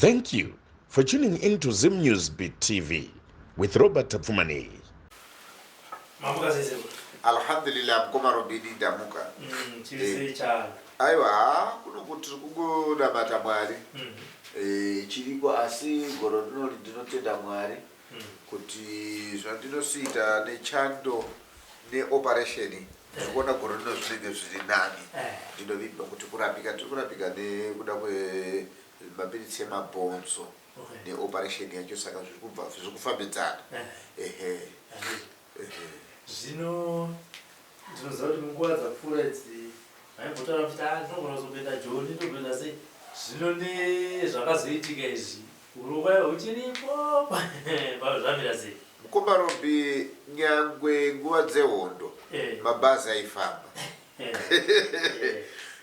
Thank you for tuning in to Zim News Beat TV with Robert Tapfumaneyi. Mamuka sei sekuru? Alhamdulillah mukoma Robini ndamuka. Chiri sei chalo? Aiwa haa kuno tiri kungonamata Mwari. Eh, chiriko asi goro rinori ndinotenda Mwari kuti zvandinosiita nechando neoperation ndiri kuona gore rino zvinenge zviri nani. Ndinovimba kuti kurapika tiri kurapika nekuda kwemapiritsi emabhonzo neoperation yacho saka zviri kubva zviri kufambidzana. Ehe. Ehe. Zvino ndinoziva kuti munguva dzapfuura idzi maimbotaura muchiti ah ndinogona kuzopinda Joni ndopinda sei. Zvino nezvakazoitika izvi hurongwa huchiripo zvamira sei? Mukoma Robbie nyangwe nguva dzehondo mabhazi aifamba.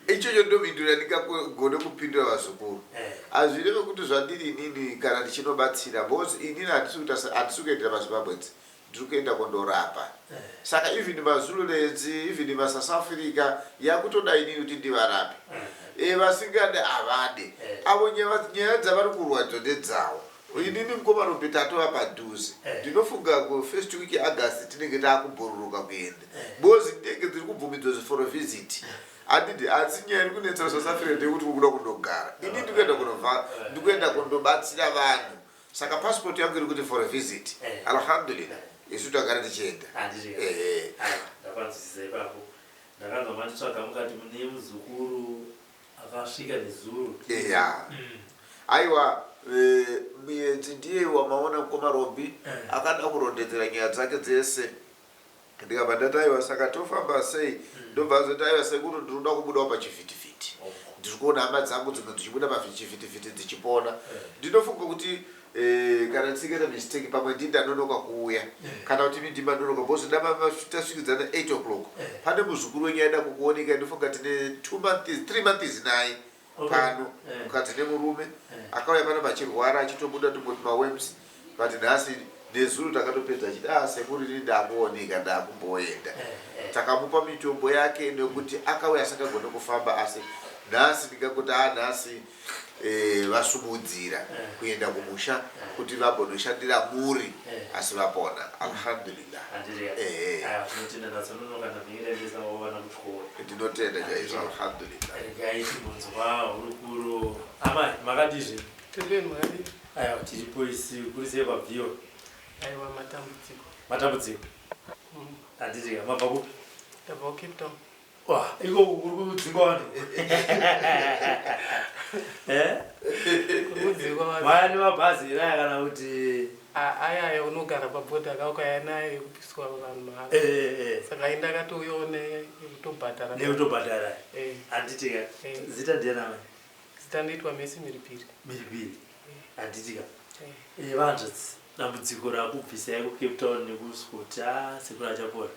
Ichocho ndomhinduro yandingagone kupindura vazukuru. Hazvireve kuti zvandiri inini kana ndichinobatsira because inini handisi kuita handisi kuendera maZimbabweans ndiri kuenda kundorapa. Saka even maZululands even maSouth Africa yakutoda inini kuti ndivarape. E, vasingade havade. Avo nyaya dzavari kurwa idzo ndedzawo. Inini mukoma Robbie tatova padhuze. Ndinofunga ku first week yaAugust tinenge takubhururuka kuenda. Because ndege dziri kubvumidzwa zve for a visit. Handiti asi nyaya iri kunetsa South Africa ndeyekuti uri kuda kundogara. Ini ndikuenda kunobva ndikuenda kundobatsira vanhu. Saka passport yangu iri kuti for a visit. Alhamdulillah. Isu tagara tichienda. Ehe. Ndapanzwisisa ipapo. Ndakanzwa manditsvaga mukati mune muzukuru Akasvika nezuro. Eya. Aiwa eh, muyenzi ndiye wamaona mukoma Robi akada kurondedzera nyaya dzake dzese ndikabva ndati aiwa saka tofamba sei ndobva azoti aiwa sekuru ndiri kuda kubudawo pachivhitivhiti ndiri kuona hama dzangu dzimwe dzichibuda pachivhitivhiti dzichipona ndinofunga kuti Eh, kana ndisingaita mistake pamwe ndini ndanonoka kuuya kana kuti imi ndimanonoka because tasvikidzana 8 o'clock pane muzukuru wenyu aida kukuoneka ndofunga tine 2 months 3 months naye pano mukadzi nemurume akauya pano vachirwara achitobuda tumboti maworms but nhasi nezuro takatopedza achiti ah sekuru ini ndakuoneka ndakumboenda takamupa mitombo yake nekuti akauya asingagone kufamba asi nhasi ndingangoti ah nhasi eh, vasumudzira kuenda kumusha kuti vagonoshandira muri asi vapona alhamdulillah. Ehe. Tinotenda natsononoka ndamhiraendesa vana kuchikoro. Ndinotenda chaizvo alhamdulillah. Regai timbonzwa hurukuro. Amai makadizve? Tendeni makadii? Aiwa tiripo isi kuri sei kwabviwa? Aiwa matambudziko. Matambudziko. Handiti mabva kupi? Ndabva kuCape Town. Wah, iko kuri kudzingwa vanhu. Eh? Kuri kudzingwa vanhu. Vaya nemabhazi here aya kana kuti Aya aya unogara pabhodha ka ukauya nayo yekupiswa vanhu mahara. Eh, eh, eh. Saka ini ndakatouyawo nekutobhadhara. Nekutobhadhara. Eh. Handiti ka. Eh. Zita ndiani amai? Zita ndoitwa Mercy Mhiripiri. Mhiripiri. Handiti ka. Eh. Eh, vanzvadzi, dambudziko rakubvisai kuCape Town nekusikuti ah sekuru achapora.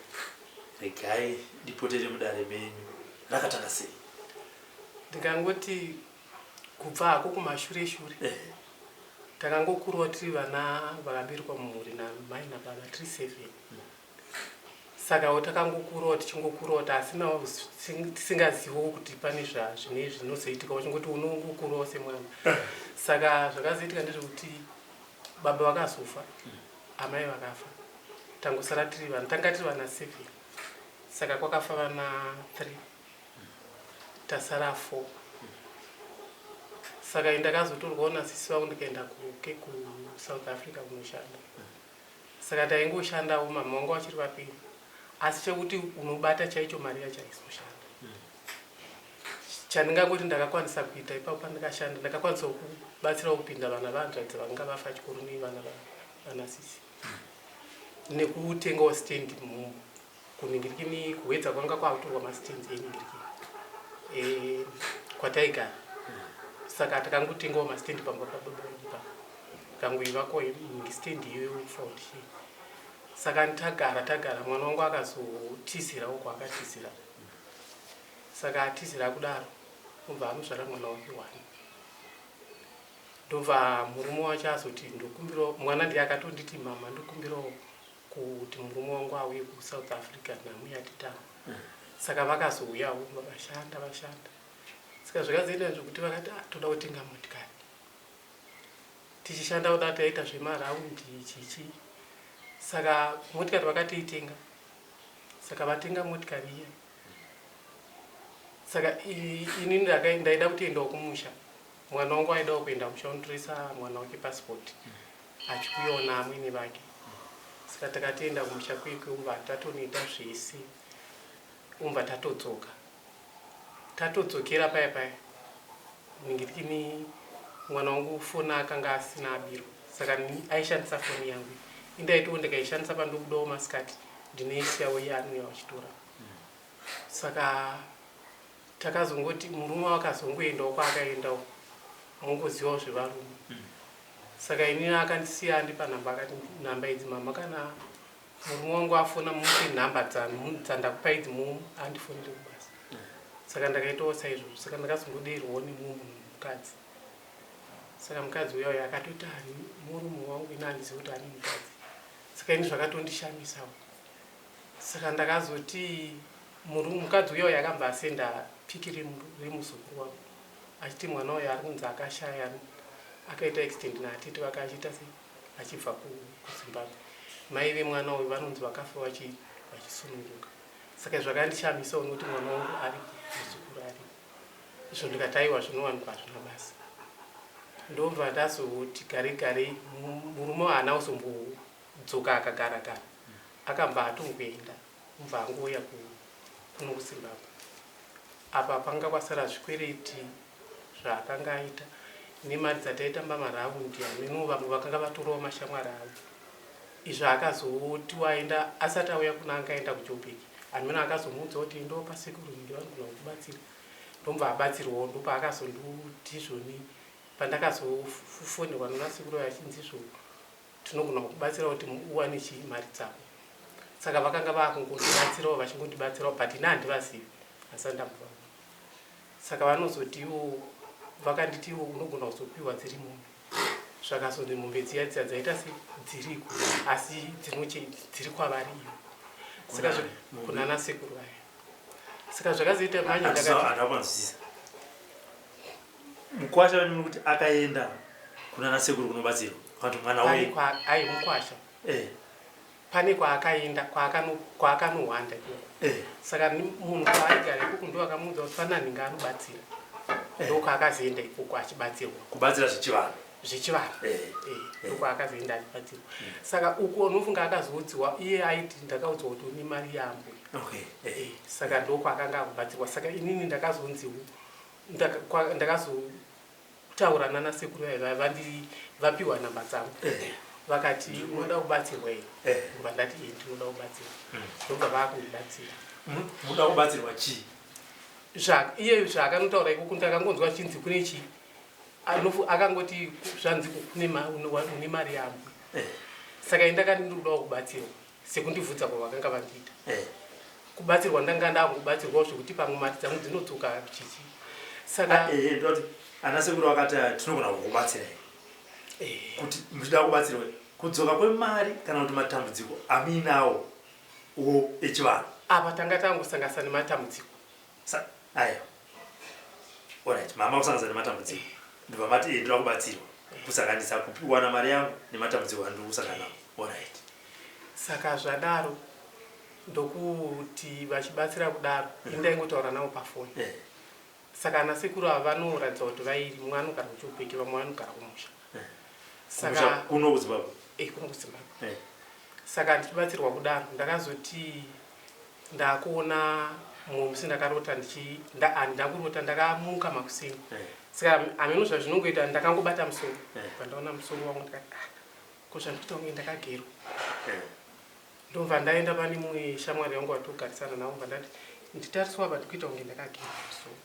Regai ndipotere mudare menyu. Rakatanga sei? Ndingangoti kubva hako kumashure shure takangokurawo tiri vana vakaberekwa mumhuri namai nababa tiri seven. Sakawo takangokurawo tichingokurawo tasinawo tisingaziviwo kuti pane zvine zvinozoitika uchingoti unongokurawo semwana. Saka zvakazoitika ndezvekuti baba vakazofa amai vakafa tangosara tiri vana tanga tiri vana seven saka kwakafa vana three tasara four saka ndakazotorwawo nasisi vangu ndikaenda kuke kusouth africa kunoshanda saka taingoshandawo mama vangu vachiri vapenyu asi chekuti unobata chaicho mari yacho haizoshanda chandingangoti ndakakwanisa kuita ipapo pandakashanda ndakakwanisa kubatsirawo kupinda vana vahanzvadzi vanga vafa chikoro nevana vanasisi nekutengawo stand kuningirikini kuhwedza kwanga kwakutorwa mastands eningirikini e, kwataigara saka takangotengawo mastand pamba pababa vedu pa kangoivako stand iyoyo foundation saka tagara tagara mwana wangu akazotizirawo kwaakatizira saka atizira kudaro obva amuzvara mwana wake one Ndobva murume wacho azoti ndokumbirawo mwana ndiye akatonditi mama ndokumbirawo kuti murume wangu auye kuSouth Africa nhamo yatitama. Saka vakazouyawo vashanda vashanda. Saka zvakazoenda zvekuti vakati ah, toda kutenga motikari. Tichishanda kuda taita zvemaraundi chichi. Saka motikari vakatoitenga. Saka vatenga motikari iya. Saka ini ndaida kutoendawo kumusha. Mwana wangu aidawo kuenda kumusha unotoresa mwana wake passport achiuyawo naamwene vake. Saka takatoenda kumusha kwekwe umva tatonoita zvese umva tatodzoka. Tatodzokera paya paya ningirikini mwana wangu foni akanga asina abirwa saka aishandisa foni yangu indaitiwo ndikaishandisa pandobudawo masikati ndinoisiyawo iye anouya vachitora. Saka takazongoti murume wakazongoendawo kwaakaendawo mongozivawo zvevarume. Saka inini akandisiya andipa nhamba akati nhamba idzi mama kana murume wangu afona mumupe nhamba dzandakupa idzi andifonere kubasa. Saka ndakaitawo saizvozvo. Saka ndakazongodeerwawo nemumwe munhu mukadzi. Saka mukadzi uya uya akatoti ani murume wangu ini handizivi kuti ane mukadzi. Saka ini zvakatondishamisawo. Saka ndakazoti mukadzi uya uya akabva asenda piki remuzukuru wangu achiti mwana uyu ari kunzi akashaya akaita accident naatete vake achiita sei achibva kuZimbabwe. Mai vemwana uyu vanonzi vakafa vachisununguka. Saka zvakandishamisawo nekuti mwana wangu aripo, muzukuru aripo. Izvo ndikati aiwa zvinowanikwa hazvina basa. Ndobva ndazoti gare gare murume haana kuzombodzoka akagara gara. Akabva atongoenda kubva angouya kuno kuZimbabwe. Apa panga kwasara zvikwereti zvaakanga aita nemari dzataitamba maraundi hameno vamwe vakanga vatorawo mashamwari avo. Izvo akazoti waenda asati auya kuna anga aenda kuJoburg. Hameno akazomuudza kuti endawo pasekuru nhingi vanogona kukubatsira. Ndomva abatsirwawo ndopaakazonditi izvoni pandakazofonerwa nanasekuru vachinzi izvo tinogona kukubatsira kuti uwane chii mari dzako. Saka vakanga vakungondibatsirawo vachingondibatsirawo but ini handivazivi asi ndambovaona. Saka vanozoti ivo vakanditi ivo unogona kuzopiwa dziri mombe. Zvakazonzi mombe dziya dziya dzaita se dziriko asi dziri kwavari ivo. Saka kuna nasekuru vaya. Saka zvakazoita manje ndakati mukwasha wenyu muri kuti akaenda kuna nasekuru kunobatsirwa kana kuti mwana uyu ai mukwasha pane kwaakaenda kwaakanohwanda ikoko. Saka munhu kwaaigara ikoko ndo akamuudza kuti pana nhingi anobatsira. Ndokwaakazoenda ikoko achibatsirwa. Kubatsira zvechivanhu. Zvechivanhu. Ndokwaakazoenda achibatsirwa. Saka uko unofunga akazoudziwa iye aiti ndakaudzwa kuti une mari yambuya. Saka ndokwaakanga akubatsirwa. Saka inini ndakazonziwo ndakazotaura nana sekuru vaiva vapiwa namba dzangu. Vakati unoda kubatsirwa here? Ndobva ndati ee ndinoda kubatsirwa. Ndobva vakundibatsira. Munoda kubatsirwa chii? Iye zvaakanotaura ikoko ndakangonzwa chinzi kune chii? Akangoti zvanzi kune une mari yangu. Saka ini ndakati ndinodawo kubatsirwa sekundibvunza kwavakanga vandiita. Kubatsirwa ndanga ndakubatsirwawo zvekuti pamwe mari dzangu dzinodzoka chichi. Saka ndoti ana sekuru vakati tinogona kukubatsirai. Kuti muchida kubatsirwa kudzoka kwemari kana kuti matambudziko amuinawo wo echivanhu. Apa tanga tangosangasa nematambudziko. Ayo. Alright, mama kusangasa nematambudziko. Ndobva mati ndoda kubatsirwa. Kusanganisa kupiwana mari yangu nematambudziko andiri kusangana nawo. Alright. Saka zvadaro ndokuti vachibatsira kudaro ini ndaingotaura navo pafoni. Saka ana sekuru ava vanoratidza kuti vairi mumwe anogara kuJoburg vamwe vanogara kumusha. Saka kuno kuZimbabwe. Kuno kuZimbabwe. Saka ndichibatsirwa kudaro ndakazoti ndakuona mumwe musi ndakarota ndakurota ndakamuka makuseni. Saka hameno zvazvinongoita ndakangobata musoro. Pandaona musoro wangu ndikati ko zvandikuita kunge ndakagerwa. Ndobva ndaenda pane mumwe shamwari yangu watogarisana navo ndobva ndati nditariswa apa ndikuita kunge ndakagerwa musoro.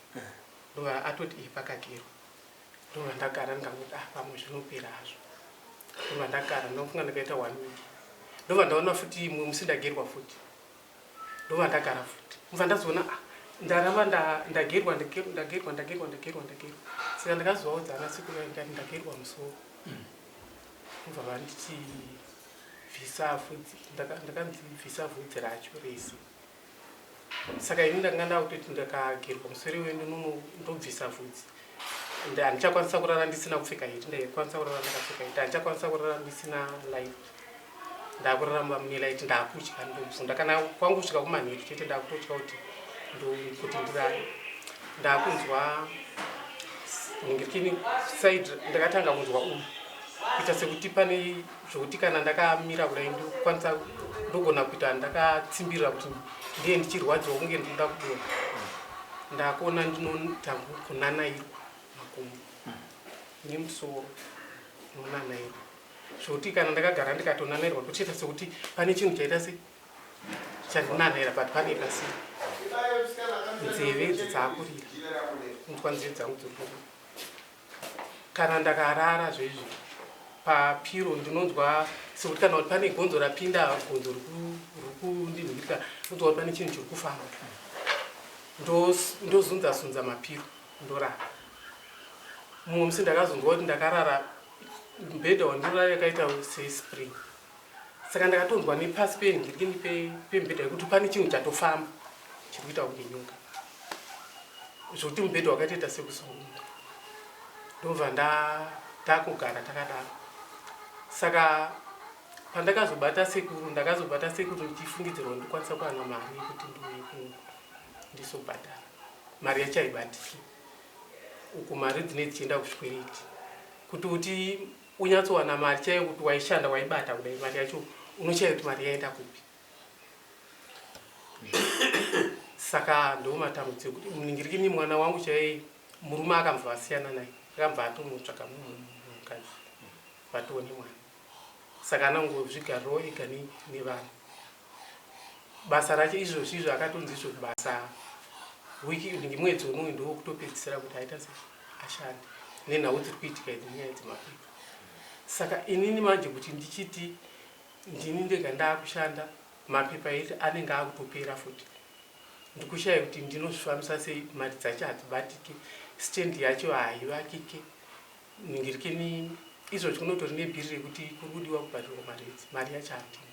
Ndobva atoti pakagerwa. Ndobva ndagara ndikangoti pamwe zvinopera hazvo. Ndobva ndagara ndofunga ndakaita 1 week. Ndobva ndaona futi mumwe musi ndagerwa futi. Ndobva ndagara futi. Ndobva ndazoona ndaramba ndagerwa ndagerwa ndagerwa ndagerwa ndagerwa. Saka ndakazovaudza ana sekuru ndikati ndagerwa musoro. Ndobva vanditi bvisa vhudzi, ndakanzi bvisa vhudzi racho rese. Saka ini ndanga ndakutoti ndakagerwa musoro iwoyo ndobvisa vhudzi. Handichakwanisa kurara ndisina kupfeka heti, ndaikwanisa kurara ndakapfeka heti. Handichakwanisa kurara ndisina light, ndakurara mumba mune light. Ndakutya, ndobvunda kana kwangosvika kumanheru chete, ndakutotya kuti kuti ndirare. Ndakunzwa nhingirikini side, ndakatanga kunzwa uyu kuita sekuti pane zvokuti kana ndakamira kudai ndokwanisa, ndogona kuita ndakatsimbirira kuti ndiye ndichirwadziwa kunge ndinoda kudonha. Ndakuona ndinotanga kunanairwa makumbo nemusoro, nonanairwa zvokuti kana ndakagara ndikatonanairwa tochiita sekuti pane chinhu chaita se chandinanaira, but pane pasina. Nzeve idzi dzaakurira, kunzwa nzeve dzangu dziri kurira. Kana ndakarara zvezvi papiro ndinonzwa sekuti kana kuti pane gonzo rapinda, gonzo riri kundinhirika, ndonzwa kuti pane chinhu chiri kufamba. Ndozunza sunza mapiro, ndorara. Mumwe musi ndakazonzwa kuti ndakarara, mubhedha wandinorara yakaita sespring, saka ndakatonzwa nepasi penhirikini pemubhedha yekuti pane chinhu chatofamba chiri kuita kunge nyoka, zvokuti mubhedha wakatoita sekusungunuka. Ndobva ndakugara takadaro. Saka pandakazobata sekuru, ndakazobata sekuru ndichifungidzirwa ndikwanisa kuwana mari yekuti ndiuye kuno ndizobhadhara. Mari yacho haibatiki uku, mari dzinee dzichienda kuzvikwereti. Kuti uti unyatsowana mari chaiyo kuti waishanda waibata kudai, mari yacho unochaya kuti mari yaenda kupi. Saka ndo matambudziko ekuti muningirikini mwana wangu chaiye, murume akambva asiyana naye, akambva atonotsvaka mumwe mukadzi vatione mwana. Saka anongozvigarirawo ega nevana. Basa racho izvozvi izvo akatonzi izvo kubasa wiki mwedzi unoyu ndowokutopedzisira kuti aita se ashande nenhau dziri kuitika idzi nenyaya dzemapepa. Saka inini manje kuti ndichiti ndini ndega ndaakushanda, mapepa eti anenge akutopera futi. Ndikushaya kuti ndinozvifambisa sei, mari dzacho hadzibatike, stand yacho haivakike. Ningirikini izvozvi kunotori nebhiri rekuti kuri kudiwa kubhadharwa mari idzi, mari yacho handina.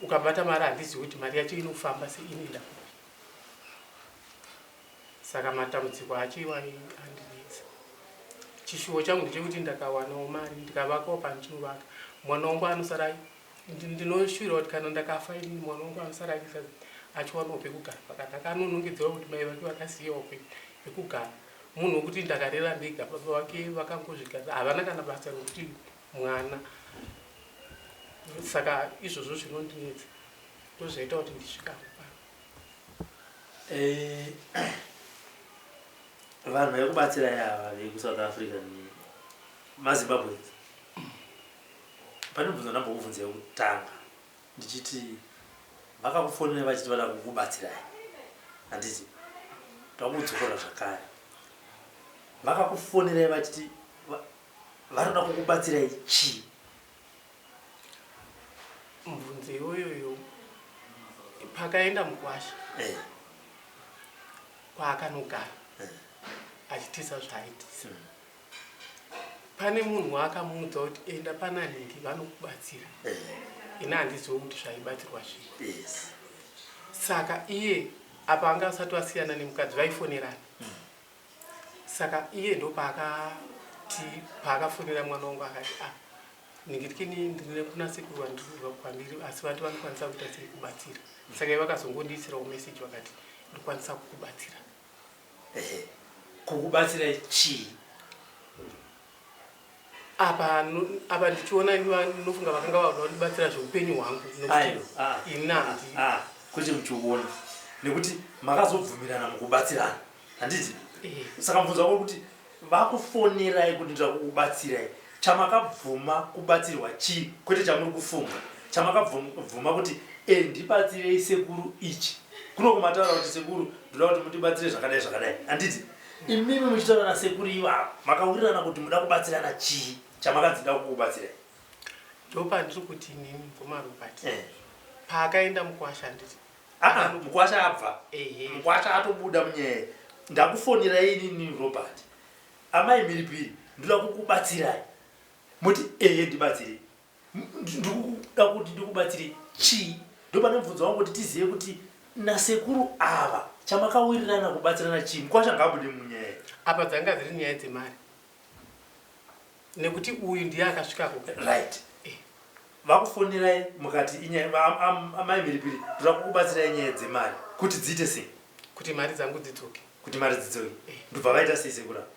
Ukabata mari handizivi kuti mari yacho inofamba sei, inoenda kupi. Saka matambudziko acho iwayo andinetsa. Chishuwo changu ndechekuti ndakawanawo mari ndikavakawo pandinovaka, mwana wangu anosara, ndinoshuvira kuti kana ndakafa inini, mwana wangu anosara achiita achiwanawo pekugara pakanaka. Anonongedzerwa kuti mai vake vakasiyawo pekugara. Munhu wekuti ndakarera ndega, baba vake vakangozvigarira, havana kana basa rekuti mwana. Saka izvozvo zvinondinetsa, ndozvaita kuti ndisvika pano. Vanhu vaikubatsirai ava vekuSouth Africa nemaZimbabweans, pane mubvunzo ndambokubvunzai wekutanga ndichiti vakakufonerai vachiti vada kukubatsirai, handiti? Ndakudzokorora zvakare, vakakufonerai vachiti vanoda kukubatsirai chii? Mubvunzo iyoyoyo, pakaenda mukwasha kwaakanogara achitiza zvaaitisa, pane munhu waakamuudza kuti enda pana nhingi vanokubatsira. Ini handizivi kuti zvaibatsirwa zvii. Saka iye apa anga asati asiyana nemukadzi, vaifonerana. Saka iye ndo paakati, paakafonera mwana wangu akati, a ningirikini ndine kuna sekuru vandiri kwandiri, asi vati vanokwanisa kuita sei kubatsira. Saka iye vakazongondiisirawo message vakati ndikwanisa kukubatsira. Ehe, kukubatsirai chii? Apa apa ndichiona ini vanofunga vakanga vauda kundibatsira zveupenyu hwangu nekuti Aiwa, ah, ini handi ah, kwete muchiona nekuti makazobvumirana mukubatsirana, handiti? Saka mubvunzo wako kuti vakufonerai kuti ndinoda kukubatsirai, chamakabvuma kubatsirwa chii? Kwete chamuri kufunga, chamakabvuma kuti e ndibatsirei sekuru ichi. Kuno kumataura kuti sekuru ndoda kuti mundibatsire zvakadai zvakadai, handiti? Imimi muchitaura nasekuru ivavo makawirirana kuti muda kubatsirana chii chamakanzi nda kukubatsirai? Ndopandiri kuti inini mukoma Robert, paakaenda mukwasha, handiti? Aa, mukwasha abva. Ehe. Mukwasha atobuda munyaya. Ndakufonerai inini Robert, amai Mhiripiri, ndoda kukubatsirai, muti ehe ndibatsirei. Ndikuda kuti ndikubatsire chii? Ndopane mubvunzo wangu kuti tizive kuti nasekuru ava chamakawirirana kubatsirana chii. Mukwasha ngaabude munyaya. Apa dzanga dziri nyaya dzemari nekuti uyu ndiye akasvikako. Right. Vakufonerai mukati inyaya amai Mhiripiri ndoda kukubatsirai nyaya dzemari kuti dziite sei? Kuti mari dzangu dzidzoke. Kuti mari dzidzoke. Ndobva vaita sei sekuru ava?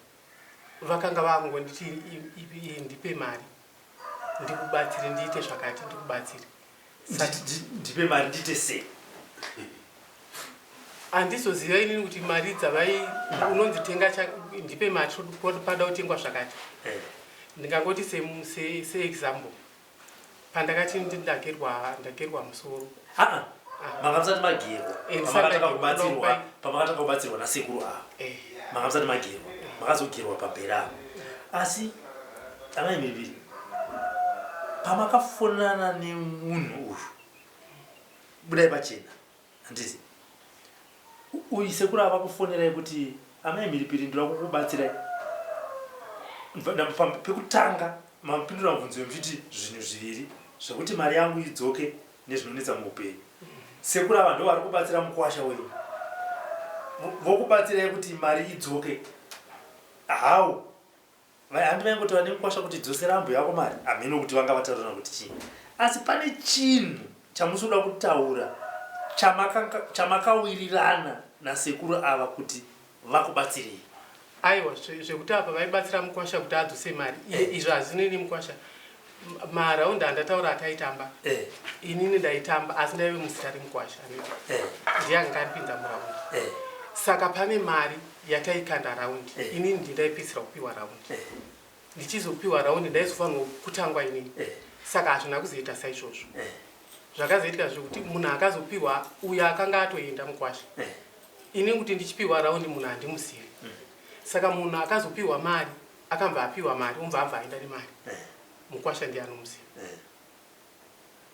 Vakanga vakungonditi ndipe mari ndikubatsire ndiite zvakati ndikubatsire. Ndipe mari ndiite sei? Handizoziva inini kuti mari dzavai unonzi tenga ndipe mari pada kutengwa zvakati. Ndingangoti seexample pandakati ndagerwa ndagerwa musoro. Aa manga musati magerwa pamakatanga kubatsirwa pamakatanga kubatsirwa nasekuru ava manga musati magerwa makazogerwa pabhera ava asi amai mhiripiri pamakafonana nemunhu uyu budai pachena Handiti uyu sekuru ava kufonerai kuti amai mhiripiri ndoda kukubatsirai pekutanga mapindura mubvunzo uyu muchiti zvinhu zviviri zvekuti mari yangu idzoke nezvinonetsa muupenyu sekuru ava ndo vari kubatsira mukwasha wenyu vokubatsirai kuti mari idzoke how Handi vaingotaura nemukwasha kuti dzosera ambuya vako mari hameno kuti vanga vataurana kuti chii asi pane chinhu chamusi kuda kutaura chamakawirirana nasekuru ava kuti vakubatsirei. Aiwa zvekuti apa vaibatsira mukwasha kuti adzose mari eh. Izvo hazvinei nemukwasha maraundi andataura ataitamba eh. Inini ndaitamba asi ndaive muzita remukwasha eh. Ndiye anga andipinza muraundi eh. Saka pane mari yataikanda raundi eh. Inini ndindaipedzisira kupiwa raundi eh. Ndichizopiwa raundi ndaizofanirwa kutangwa inini eh. Saka hazvina kuzoita saizvozvo eh. Zvakazoitika zvekuti munhu akazopiwa uyo akanga atoenda mukwasha eh. Inini kuti ndichipiwa raundi munhu handimuzivi mm. Saka munhu akazopiwa mari akambva apiwa mari umbva abva aenda nemari eh. Mukwasha ndiye anomuziva eh.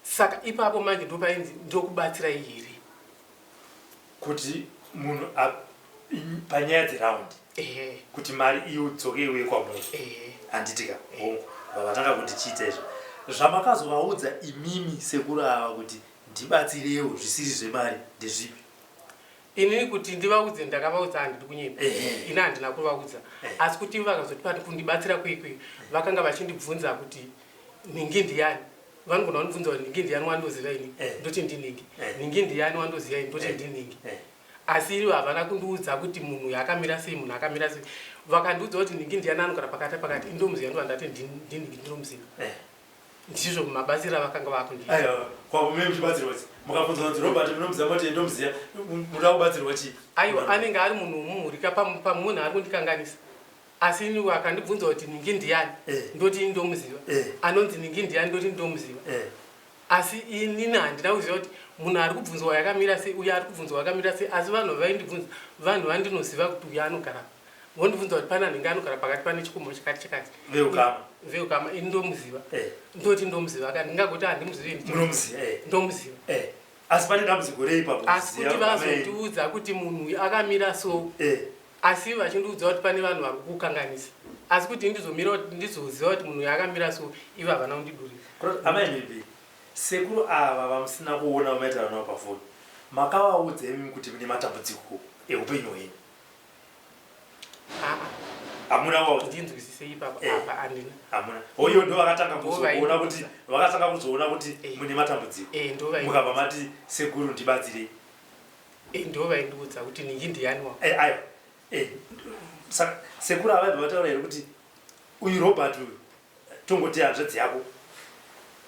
Saka ipapo manje ndopainzi ndokubatsirai here kuti munhu panyaya dzeround kuti mari iudzoke iuye kwamuri handitika hongu vavatanga kuti chiita izvo zvamakazovaudza imimi sekuru ava kuti ndibatsirewo zvisiri zvemari ndezvipi Inini kuti ndivaudze ndakavaudza handidi kunyepa ini handina kuvaudza asi kuti vakazoti pati kundibatsira kwekwe vakanga vachindibvunza kuti nhingi ndiyani vanogona kundibvunza kuti nhingi ndiyani wandoziva ini ndoti ndinhingi nhingi ndiyani wandoziva ini ndoti ndinhingi asi ivo havana kundiudza kuti munhu uyu akamira sei munhu akamira sei vakandiudza kuti nhingi ndiyani anogara pakati pakati indomuziva ndova ndati ndinhingi ndinomuziva Ndizvo mabatsiro avakanga vakundiita. Aiwa, kwavo mune muchibatsirwa chii? Mukabvunzwa kunzi Robert munomuziva moti ndomuziva, munoda kubatsirwa chii? Aiwa, anenge ari munhu womumhuri ka pamunhu ari kundikanganisa. Asi ini akandibvunza kuti Ningi ndiyani, eh. ndoti ini ndomuziva. Eh. Anonzi Ningi ndiyani, ndoti ndomuziva. Eh. Asi inini handina kuziva kuti munhu ari kubvunzwa yakamira sei, uyo ari kubvunzwa yakamira sei. Asi vanhu vaindibvunza, vanhu vandinoziva kuti uyo anogara Vondibvunza kuti pane anenge anogara pakati pane chikomo chakati chakati. Veukama. Veukama ini ndomuziva. Eh. Ndoti ndomuziva ka ndingagoti handimuzivi ini. Munomuziva eh. Ndomuziva. Eh. Asi pane dambudziko rei papo? Asi kuti vazondiudza kuti munhu uyu akamira so. Eh. Asi vachindiudza kuti pane vanhu vari kukukanganisa. Asi kuti ndizomira ndizoziva kuti munhu uyu akamira so ivo havana kundidurira. Amai Mhipi, sekuru ava vamusina kuona vamaitaura navo pafoni makavaudza imimi kuti mune matambudziko eupenyu hwenyu? Hamuna wawo ndinzwisise ipapa eh. apa handina. Hamuna. Hoyo ndo vakatanga kuzoona kuti vakatanga kuzoona kuti eh. mune matambudziko. Eh, ndo vai. Mukabva mati sekuru ndibatsirei. Eh, ndo vaindiudza kuti ningi ndiyani wako. Eh, ayo. Eh. Saka sekuru ava vaibva vataura here kuti uyu Robert uyu tongoti hanzvadzi yako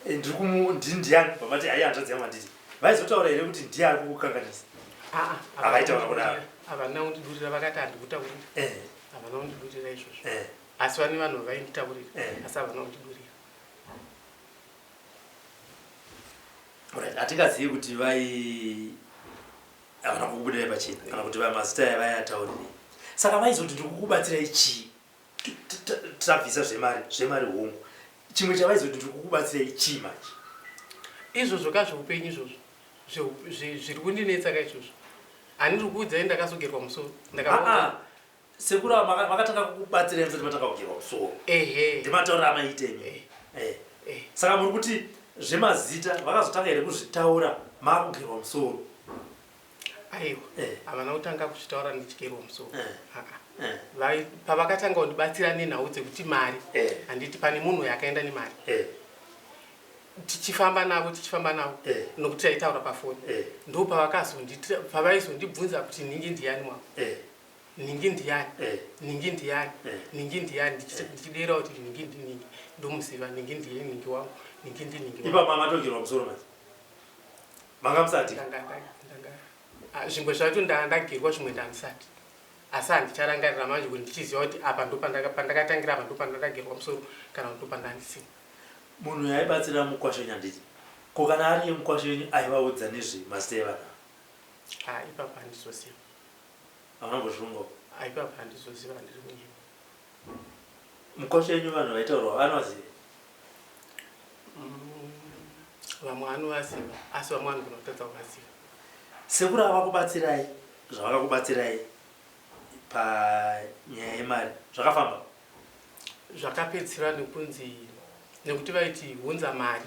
eh, ndiri kumu ndini ndiyani vamati ayi hanzvadzi yangu handiti vaizotaura here kuti ndiye ari kukukanganisa ah, ah, avaitaura kudaro havana kundidurira vakati handikutaurira eh. havana kundidurira izvozvo eh. asi vane vanhu vainditaurira asi havana kundidurira. Hatingazivi kuti vai havana kukubudirai pachena kana kuti mazita aya vaiataurirei saka vaizoti ndiri kukubatsirai chii tabvisa zvemari zvemari hongu chimwe chavaizoti ndiri kukubatsirai chii manje izvozvo ka zveupenyu izvozvo zviri kundinetsa ka izvozvo handiri kuudzai ndakazogerwa musoro ndakaaa ah, ah. sekuru ava vakatanga kukubatsirai musati matanga kugerwa musoro ehe ndimataurira amaita imi eh. Eh. Eh. Saka muri kuti zvemazita vakazotanga here kuzvitaura makugerwa musoro? Aiwa, Eh. havana kutanga kuzvitaura ndichigerwa musoro. Eh. Aa. Eh. Pavakatanga kundibatsira nenhau dzekuti mari, Eh. handiti pane munhu yakaenda nemari, Eh. tichifamba navo, tichifamba navo, Eh. nokuti taitaura pafoni, Eh. ndo pavaizondibvunza kuti nhingi ndiyani wavo, Eh. nhingi ndiyani, Eh. nhingi ndiyani, Eh. nhingi ndiyani, ndichidera kuti nhingi ndinhingi, ndomuziva, nhingi ndiye nhingi wangu, nhingi ndinhingi wangu. Ipapa matogerwa musoro manje, manga musati? Zvimwe zvacho ndagerwa, zvimwe ndandisati, asi handicharangarira manje kuti ndichiziva kuti apa ndo pandakatangira, apa ndo pandakagerwa musoro kana kuti ndo pandandisina. Munhu yaibatsira mukwasha wenyu, handiti? Ko kana ari mukwasha wenyu aivaudza nezvemazita evana? Ha, ipapo handizoziva. Havana kumbozvirungawo? Ah, ipapo handizoziva, handiri kunyima. Mukwasha wenyu vanhu vaitaurwa vanovaziva? Vamwe anovaziva, asi vamwe vanogona kutadza kuvaziva. Sekuru avakubatsirai, zvavakakubatsirai panyaya yemari zvakafamba? Zvakapedzisira nekunzi, nekuti vaiti hunza mari,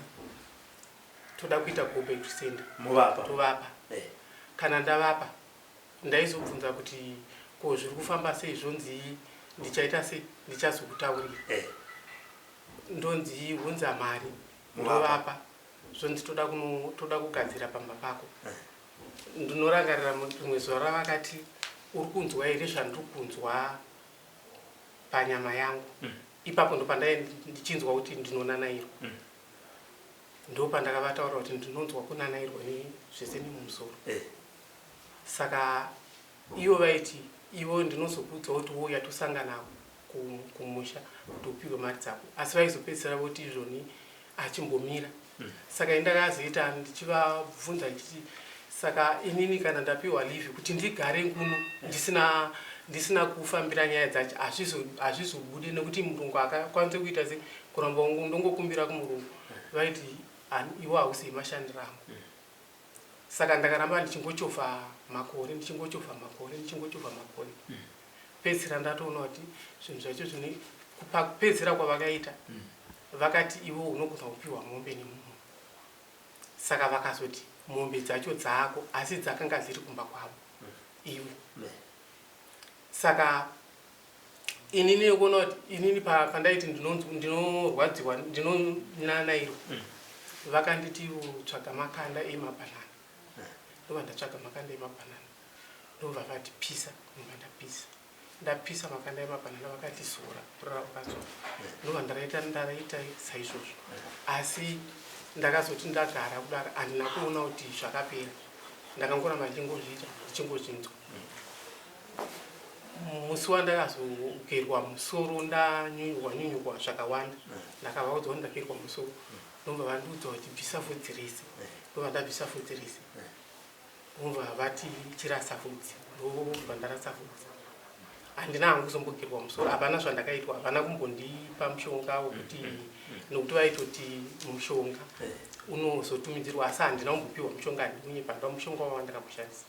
toda kuita go back to sender. Muvapa? Tovapa. Kana ndavapa, ndaizobvunza kuti ko zviri kufamba sei? Zvonzi ndichaita sei, ndichazokutaurira. Ndonzi hunza mari. Muvapa. Ndovapa, zvonzi toda kugadzira pamba pako. Ndinorangarira rimwe zuva ravakati, uri kunzwa here zvandiri kunzwa panyama yangu? Ipapo ndopandai ndichinzwa kuti ndinonanairwa. Ndo pandakavataura kuti ndinonzwa kunanairwa nezvese nemumusoro. Saka ivo vaiti ivo ndinozokuudza kuti wouya tosangana kumusha kuti upiwe mari dzako, asi vaizopedzisira voti izvoni achimbomira. Saka indakazoita ndichivabvunza ndichiti, saka inini kana ndapiwa leave kuti ndigare kuno ndisina kufambira nyaya dzacho, hazvizobude nekuti murungu akakwanisa kuita se kuramba ndongokumbira kumurungu. Vaiti, "Iwo hausi mashandiro angu." Saka ndakaramba ndichingochovha makore, ndichingochovha makore, ndichingochovha makore. Pedzisira ndatoona kuti zvinhu zvacho zvine pakupedzisira kwavakaita, vakati iwo unogona kupiwa mombe nemunhu. Saka vakazoti mombe dzacho dzako, asi dzakanga dziri kumba kwavo ivo. Saka inini yekuona kuti inini pandaiti ndinorwadziwa, ndinonanairwa, vakanditi ivo tsvaga makanda emabhanana. Ndobva ndatsvaga makanda emabhanana, ndobva vati pisa, ndobva ndapisa. Ndapisa makanda emabhanana, vakati zora, rora vakazora, ndobva ndaraita saizvozvo. Asi ndakazoti ndagara kudaro, handina kuona kuti zvakapera. Ndakangoramba ndichingozviita, ndichingozvinzwa. Musi wandakazogerwa musoro, ndanyunyurwa nyunyurwa zvakawanda, ndakavaudza kuti ndagerwa musoro, ndobva vandiudza kuti bvisa vhudzi rese. Ndobva ndabvisa vhudzi rese, ndobva vati chirasa vhudzi, ndobva ndarasa vhudzi. Handina hangu kuzombogerwa musoro, hapana zvandakaitwa, hapana kumbondipa mushonga wekuti, nokuti vaitoti mushonga unozotumidzirwa, asi handina kumbopiwa mushonga. Handikunyepa, handina mushonga wawandakamboshandisa.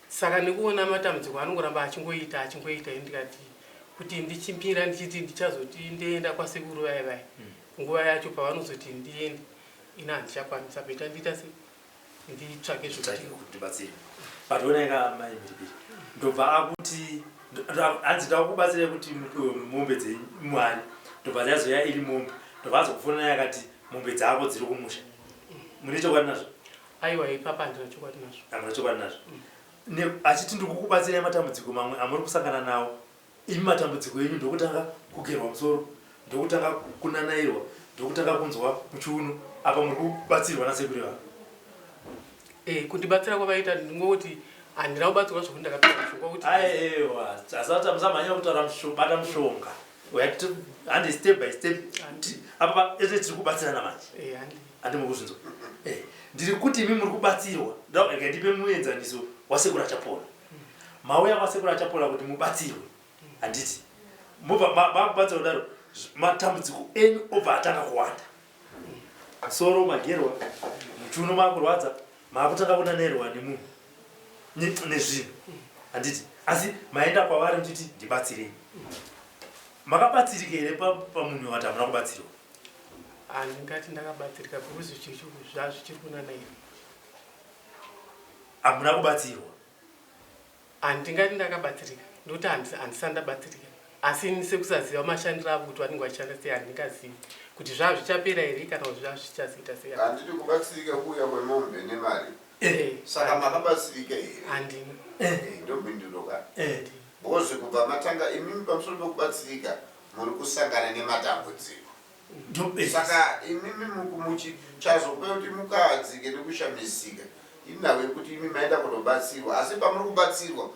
Saka nekuona matambudziko anongoramba achingoita, achingoita, ini ndikati kuti ndichimira ndichiti ndichazoti ndienda kwasekuru vaya vaya, nguva yacho pavanozoti ndiende, ini handichakwanisa. Better ndiita se nditsvake zvekuti Kuti but onai mai Mhiripiri, ndobva akuti hanzi ndakubatsirai kuti mupiwe mombe dzemwari, ndobva yazoya iri mombe, ndobva azokufonai akati mombe dzako dziri kumusha. Mune chokwadi nazvo? Aiwa, ipapa handina chokwadi nazvo. Hamuna chokwadi nazvo? Achiti ndikukubatsirai matambudziko mamwe amuri kusangana nawo. Imi matambudziko enyu ndokutanga kugerwa musoro, ndokutanga kunanairwa, ndokutanga kunzwa muchiuno, apa muri kubatsirwa nasekuru vavo. Kundibatsira kwavaita, ndingoti handina kubatsirwa zvokuti ndakapiwa mushonga kuti Aiwa, asati, musamhanyira kutaura bata mushonga. Handi step by step. Apa ese tiri kubatsirana manje. Handi. Handi mukuzvinzwa? Ndiri kuti imi muri kubatsirwa. Rega ndipe muenzaniso wasekuru Achapola. Mauya kwasekuru Achapola kuti mubatsirwe, handiti? Mobva makubatsirwa kudaro, matambudziko enyu obva atanga kuwanda. Musoro magerwa, muchiuno makurwadza, maakutanga kunanairwa nemunhu nezvinhu, handiti? Asi maenda kwavari muchiti ndibatsirei. Makabatsirika here pamunhu wati hamuna kubatsirwa? Handingati ndakabatsirika because zvazvichiri kunanaira. Hamuna kubatsirwa. Handingati ndakabatsirika ndokuti handisati ndabatsirika asi ini sekusaziva mashandiro avo kuti vanenge vachishanda sei handingazivi kuti zvaa zvichapera here kana kuti zvaa zvichazoita sei. Handiti kubatsirika kuuya kwemombe nemari saka makabatsirika here? Handina. Ndomhinduro ka. Because kubva matanga imimi pamusoro pekubatsirika muri kusangana nematambudziko. Saka imimi muchazopa kuti mukahadzike nekushamisika inhau yekuti imi maenda kunobatsirwa asi pamuri kubatsirwa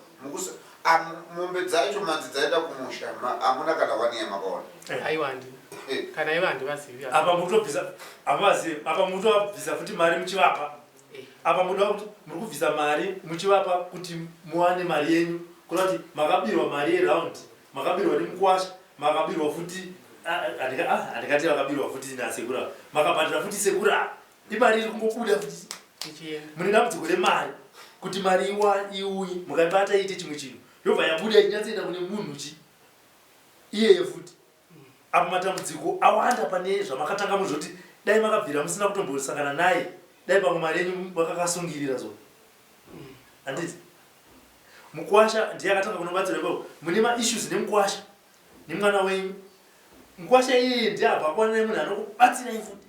mombe dzacho manzi dzaenda kumusha hamuna kana wani yamakaona. Aiwa handina. Kana ivo handivazivi. Apa mukutobvisa havazivi apa mukutobvisa futi mari muchivapa. Apa muda kuti muri kubvisa mari muchivapa kuti muwane mari yenyu kureva kuti makabirwa mari yeround makabirwa nemukwasha makabirwa futi handikati vakabirwa futi nasekuru ava makabhadhara futi sekuru ava imari iri kungobuda futi mune dambudziko remari kuti mari iuye mukaibata iite chimwe chinhu yobva yabuda ichinyatsoenda kune munhu chi iyeye futi Apo matambudziko awanda pane zvamakatanga muzvoti dai makabvira musina kutombosangana naye dai pamwe mari yenyu makakasungirira so handiti mukwasha ndiye akatanga kunobatsira ipapo mune maissues nemukwasha nemwana wenyu mukwasha iyeye ndiye abva akwana nemunhu anokubatsirai futi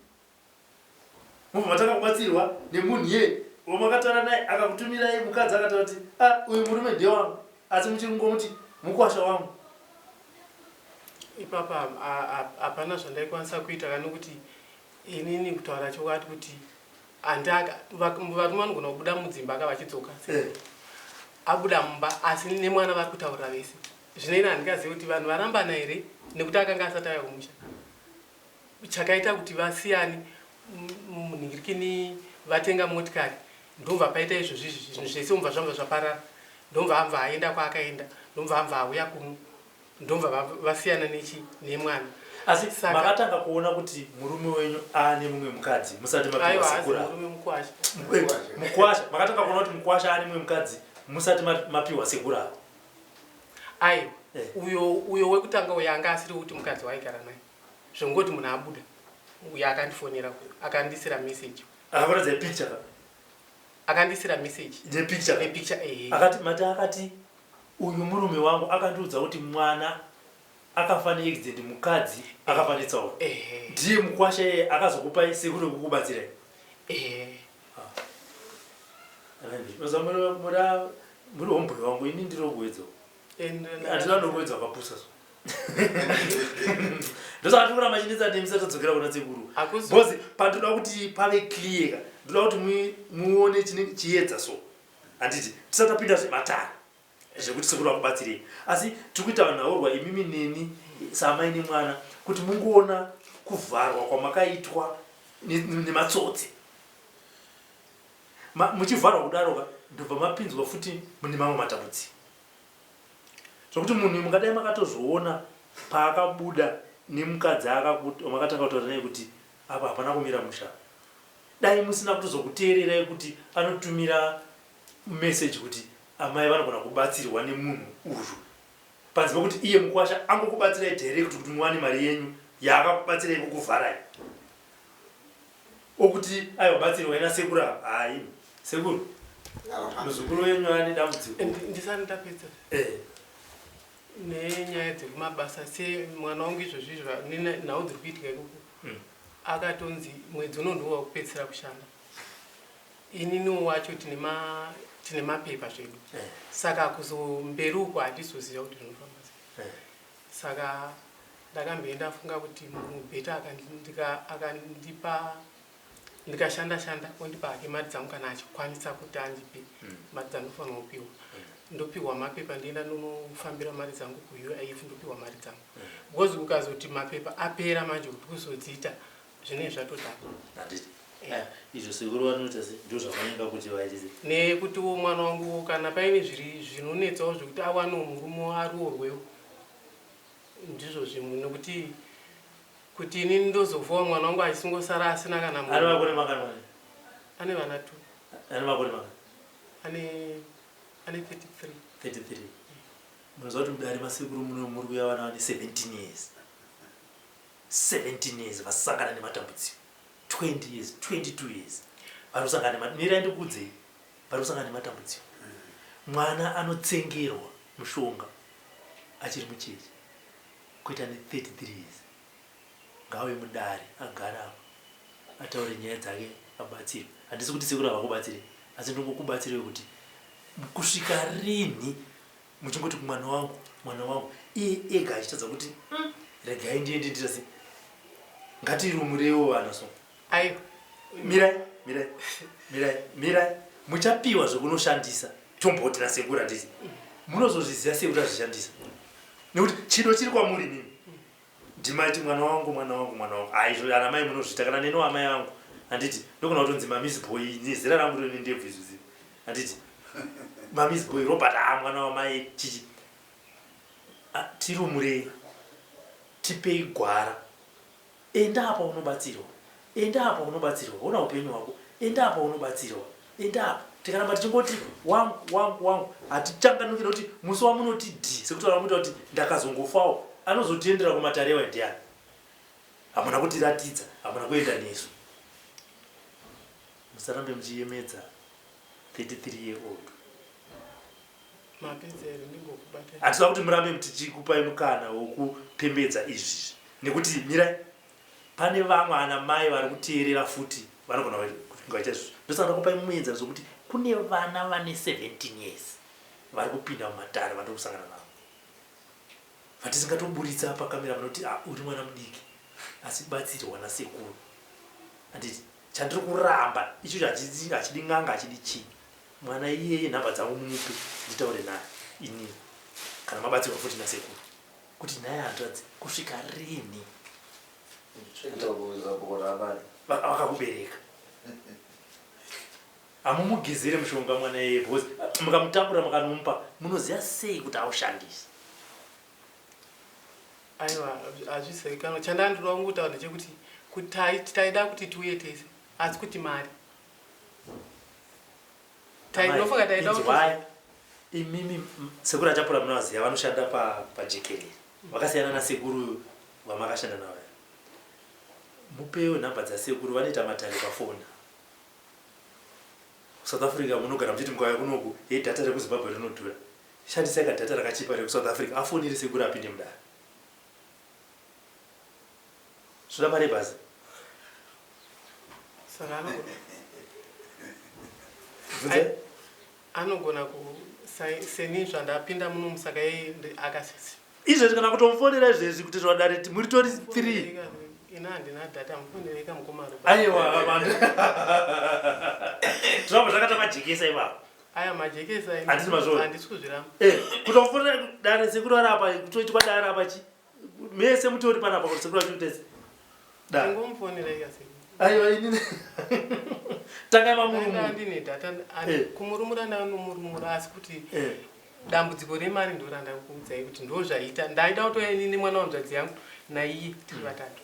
Mobva matanga kubatsirwa nemunhu iyeye wamakataura naye akakutumirai mukadzi akataura kuti ah uyu murume ndewangu asi muchiri kungomuti mukwasha wangu. Ipapa hapana zvandaikwanisa kuita ka nokuti inini kutaura chokwadi kuti andaka varume vanogona kubuda mudzimba ka vachidzoka eh. Abuda mumba asi nemwana vari kutaurira vese zvino ini handingazivi kuti vanhu varambana here nekuti akanga asati auya kumusha. Chakaita kuti vasiyane munhingirikini vatenga motikari ndobva paita izvozvi izvi zvinhu zvese umva zvambva zvaparara ndomva ambva aenda kwaakaenda ndomva ambva auya kuno ndomva vasiyana nechi nemwana. Asi makatanga kuona kuti murume wenyu aane mumwe mukadzi musati mapiwa sekuru? Murume mukwasha. Mukwasha makatanga kuona kuti mukwasha aane mumwe mukadzi musati mapiwa sekuru ava? Aiwa eh. Uyo uyo wekutanga uyo anga asiri kuti mukadzi waaigara naye. Zvongoti munhu abuda uyo akandifonera akandisira message. Akakuratidza picture ka? Akandisira message. Ne picture. Ne picture eh. Akati mati akati uyu murume wangu akandiudza kuti mwana akafa ne accident mukadzi akafa netsaona. Eh. Ndiye mukwasha iye akazokupai sekuru vekukubatsirai. Eh. Ah. Muri homeboy wangu ini ndiri kuwedza. Handina ndokuwedza wakapusa so. Ndosaka tiri kuramba chinetsa nemi tisati tadzokera kuna sekuru. Because pandoda kuti pave clear ka. Ndoda kuti muone chine chiedza so. Handiti tisati tapinda zvematare zvekuti sekuru vakubatsirei. Asi tiri kuita nhaurwa imimi neni samai nemwana kuti mungoona kuvharwa kwamakaitwa nematsotsi. Muchivharwa kudaro ka ndobva mapinzwa futi mune mamwe matambudziko. Zvekuti munhu mungadai makatozviona paakabuda nemukadzi wamakatanga kutaura naye kuti apa hapana kumira musha. Dai musina kutozokuteererai kuti anotumira message kuti amai vanogona kubatsirwa nemunhu uyu. Panze pekuti iye mukwasha angokubatsirai direct kuti muwane mari yenyu yaakakubatsirai kukuvharai. Okuti aiwa batsirwai nasekuru ava hayi sekuru muzukuru wenyu ane dambudziko. Ndisati ndapedza eh. Nenyaya dzekumabasa se mwana wangu izvozvi izvo nhau dziri kuitika ikoko mm. Akatonzi mwedzi uno ndiwo wakupedzisira kushanda ininiwo wacho tine mapepa zvedu eh. Saka kuzomberi uko handizoziva kuti zvinofamba sei eh. Saka ndakambe ndafunga kuti murungu better akandipa ndikashanda shanda ondipa hake mari dzangu kana achikwanisa kuti andipe mm. mari dzandofanira kupiwa mm. Ndopiwa mapepa ndienda ndonofambira mari dzangu kuUIF ndopiwa mari dzangu mm. Because ukazoti mapepa apera manje kuti kuzodziita zvinenge zvatodhakwa. Eh, izvo sekuru vanoita se ndo zvavanenge kuti vaite nekutiwo mwana wangu kana paine zviri zvinonetsawo zvekuti awanewo murume aroorwewo ndizvo zvimwe nekuti kuti ini ndozofawo mwana wangu achisingosara asina kana ane makore mangani ane vana two ane makore mangani ane ane 33 33 munoziva kuti mudare masekuru muno muri kuya vana vane 17 years 17 years vasangana nematambudziko 20 years 22 years vanosangana mirai ndikuudzei. Vari kusangana nematambudziko. Mwana anotsengerwa mushonga achiri mucheche kuita ne 33 years. Ngaauye mudare agare apa ataure nyaya dzake abatsirwe. Handisi kuti sekuru havakubatsire asi ndingokubatsirai kuti kusvika rinhi muchingoti kumwana wangu mwana wangu iye ega achitadza kuti mm, regai ndiende ndiita sei ngatirumureiwo vana so Aiwa. Mirai, mirai, mirai, mirai. Muchapiwa zvekunoshandisa. Tomboti nasekuru handiti. Munozozviziva sei kuti azvishandisa? Nekuti chido chiri kwamuri imimi. Ndimaiti mwana wangu, mwana wangu, mwana wangu. Ah, izvo ana mai munozviita kana neniwo amai angu. Handiti ndogona kutonzi mamiss boy nezera rangu rine ndebvu izvi zvi. Handiti. Mamiss boy Robert ah mwana wamai chichi. Ah, tirumurei. Tipei gwara. Enda apa unobatsirwa. Enda apa unobatsirwa. Hona hupenyu hwako. Enda apa unobatsirwa. Enda apa. Tikaramba tichingoti wangu wangu wangu hatichanganuki nekuti musi wamunoti dhi sekutaura kwamuita kuti ndakazongofawo anozotiendera kumatare iwayo ndiani? Hamuna kutiratidza, hamuna kuenda nesu. Musarambe muchiyemedza 33 year old. Mapedza here ndingokubatai. Hatinoda kuti murambe tichikupai mukana wokupembedza izvi nekuti mirai pane vamwe ana mai vari kuteerera futi vanogona kunge vaita izvozvo. Ndosaka ndakupai muenzaniso wekuti kune vana vane 17 years vari kupinda mumatare vandiri kusangana navo vatisingatoburitsa pakamera vanoti ah, uri mwana mudiki asi batsirwa nasekuru. Handiti chandiri kuramba ichocho hachidi n'anga hachidi chii. Mwana iyeye number dzangu mumupe nditaure naye inini kana mabatsirwa futi nasekuru kuti nhai hanzvadzi kusvika rini vakakubereka hamumugezere mushonga mwana iyeye because mukamutakura mukanomupa munoziva sei kuti aushandise aiwa hazvizivikanwa chandandinoda kungotaura ndechekuti kuti taida kuti tiuye tese asi kuti mari Tainofunga taida kuti Inzwai imimi sekuru Achapura munovaziva vanoshanda pajekerere vakasiyana nasekuru vamakashanda navo vaya. Mupewo nhamba dzasekuru vanoita matare pafoni. South Africa munogara muchiti mukauya kunoku hei data rekuZimbabwe rinodhura. Shandisai kadata rakachipa rekuSouth Africa afonere sekuru apinde mudare. Zvoda mari yebhazi. Saka anogona Bvunzai. Anogona ku seni zvandapinda muno musaka yeye akasisi. Izvezvi kana kutomufonera izvezvi kuti zvadare muri tori 3. Ina handina data mufonereka mukoma. Aiwa vanhu. Zvavo zvakata majekesa ivavo. Aya majekesa handisi mazvona. Handisi kuzviramba. Eh, kutomufonera dare sekuru ari apa kutoitwa dare apa chi. Mese mutori panapa kuti sekuru vachiita da. Ingomufonera ika sekuru. Aiwa inini. Tangai mamurumura. Ndine data eh. Kumurumura ndanomurumura asi kuti eh. Dambudziko remari ndo randakuudzai kuti ndo zvaita. Ndaida kutouya inini nemwana wanzvadzi yangu naiye tiri vatatu.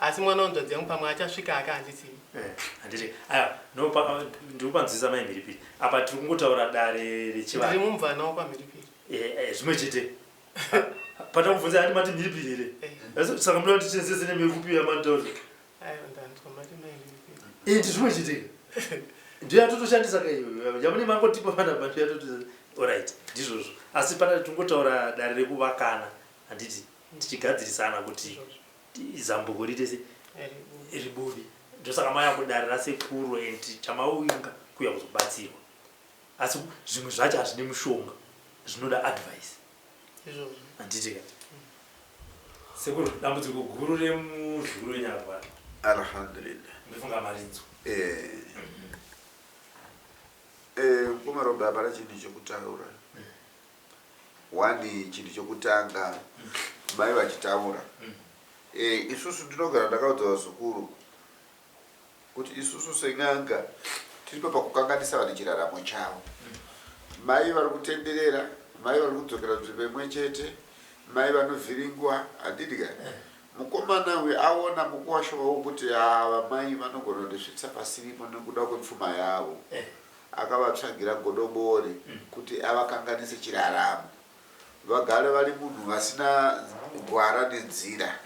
Asi mwana wanzvadzi yangu pamwe achasvika aka handiti. Eh, handiti. Aiwa, no pa ndikupanzwisa mai Mhiripiri. Apa tiri kungotaura dare rechivanhu. Ndiri mumvana wokwaMhiripiri. Eh, eh zvimwe chete. Patakubvunza handi mati mhiripiri here? Eh. Saka munoda kuti tichenzese nemikupi yamanditaura. Aiwa ndanzwa mati mai mhiripiri. Eh, ndizvimwe chete. Ndiyo yatotoshandisa ka iyoyo. Yamune mangotipa panapa ndiyo yatotoshandisa. Alright, ndizvozvo. Asi pana tingotaura dare rekuvakana handiti tichigadzirisana kuti zambuko riite se ribude. Ndosaka mauya kudare rasekuru and chamauinga kuuya kuzobatsirwa. Asi zvimwe zvacho hazvine mushonga zvinoda advice. Izvozvo. Handiti ka. Sekuru dambudziko guru remuzukuru wenyu arwara. Alhamdulillah. Ndofunga marinzwa. Eh. Eh, mukoma Robert hapana chinhu chekutaura. One chinhu chekutanga mai vachitaura. Eh, isusu ndinogara ndakaudza vazukuru kuti isusu sen'anga tiripo pakukanganisa vanhu chiraramo chavo. Mai vari kutenderera, mai vari kudzokera nzvimbo imwe chete, mai vanovhiringwa, handidi ka? Mukomana uyu aona mukuwasha wavo kuti ava mai vanogona kundisvitsa pasiripo nekuda kwepfuma yavo. Akavatsvagira godobori kuti avakanganise chiraramo. Vagare vari munhu vasina gwara nenzira.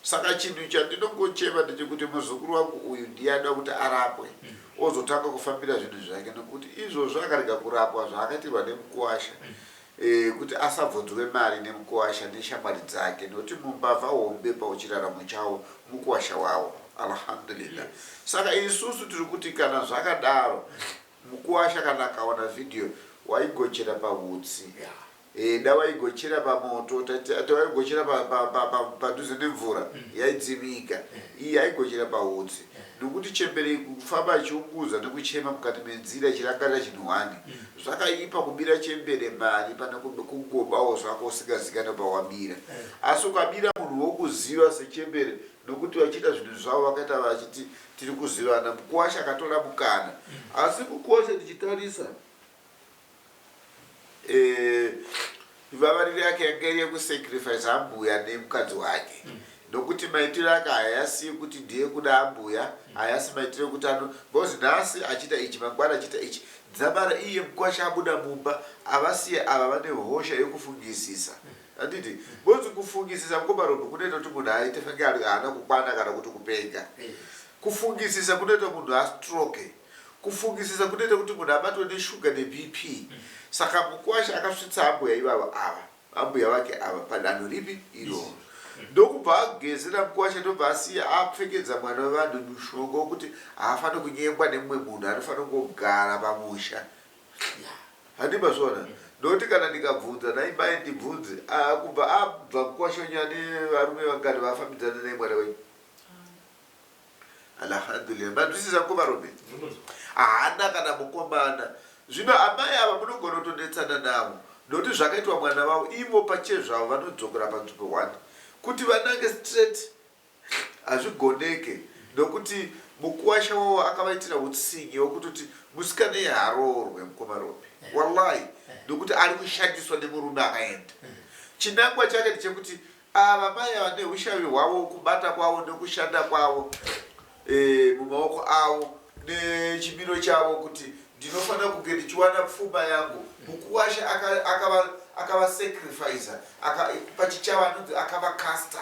Saka chinhu chandinongochema ndechekuti muzukuru wangu uyu ndiye anoda kuti arapwe. ozotanga kufambira zvinhu zvake nokuti izvozvo akarega kurapwa zvaakaitirwa nemukuwasha e, kuti asabvunzwe mari nemukuwasha neshamwari dzake nokuti mumbavha hombe pauchiraramo chavo mukuwasha wavo alhamdulillah saka isusu tiri kuti kana zvakadaro mukuwasha kana akaona vhidhiyo waigochera pahutsi Yeah. E, da waigochera pamoto tawaigochera padhuze nemvura yaidzimika iyi yaigochera pahutsi nokuti chembere kufamba ichiunguza nekuchema mukati menzira ichirangarira chinhu hwani zvakaipa kubira chembere mari pane kungobawo zvako usingazikane pawabira asi ukabira munhu wokuziva sechembere nokuti vachiita zvinhu zvavo vakaita vachiti tiri kuzivana mukuwasha akatora mukana asi mukuwasha tichitarisa eh, vavariro yake yanga iri yekusacrifice ambuya nemukadzi wake nokuti maitiro ake hayasi ekuti ndiye kuda ambuya hayasi maitiro ekuti ano because nhasi achiita ichi mangwana achiita ichi dzamara iye mukwasha abuda mumba avasiye ava vane hosha yekufungisisa handiti because kufungisisa mukomarombe kunoita kuti munhu aite fange haana kukwana kana kuti kupenga kufungisisa kunoita munhu astroke kufungisisa kunoita kuti munhu abatwe neshuga nebp saka mukwasha akasvitsa ambuya ivavo ava ambuya vake ava padanho ripi iroro ndokubva agezera mukwasha ndobva asiya apfekedza mwana wevanhu mushonga wekuti haafaniri kunyengwa nemumwe munhu anofanira kungogara pamusha handi mazviona nokuti kana ndikabvunza nai mai ndibvunze ah, kubva abva mukwasha wenyu ane varume vangani vafambidzana naye mwana wenyu alhamdulillah manzwisisa mukoma Robe haana kana mukomana zvino amai ava munogona kutonetsana navo nokuti zvakaitwa mwana vavo ivo pachezvavo vanodzokera panzvimbo one kuti vanange straight hazvigoneke nokuti mukuwasha wavo akavaitira utsinye wekutoti musikana iye haroorwe mukoma Robe wallahi nokuti ari kushandiswa nemurume akaenda chinangwa chake ndechekuti ava mai ava neushavi hwavo kubata kwavo nekushanda kwavo e, mumaoko avo nechimiro chavo kuti ndinofanira kunge ndichiwana pfuma yangu mukuwasha akavasacrifica aka pachichava anonzi akavakasta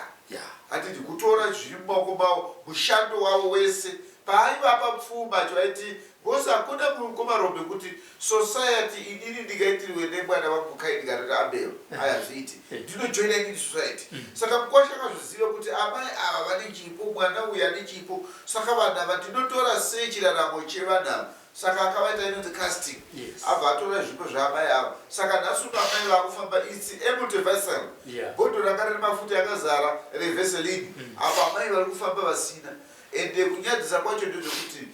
handiti kutora zviri mumaoko mavo mushando wavo wese paaivapa pfuma acho aiti bcause hakuna mukoma Robe kuti society inini ndingaitirwe nemwana wangu kai ndikarera abel ayazviiti ndinojoina inini society saka mukwasha akazviziva kuti amai ava vane chipo mwana uyu ane chipo saka vanhu ava ndinotora sei chiraramo chevanhu ava saka akavaita inonzi casting abva atora zvipo zvaamai ava saka nhasi uno amai vakufamba its empty vessel bhodho ranga rine mafuta yakazara revaseline apo amai vari kufamba vasina ende kunyadzisa kwacho ndezvekuti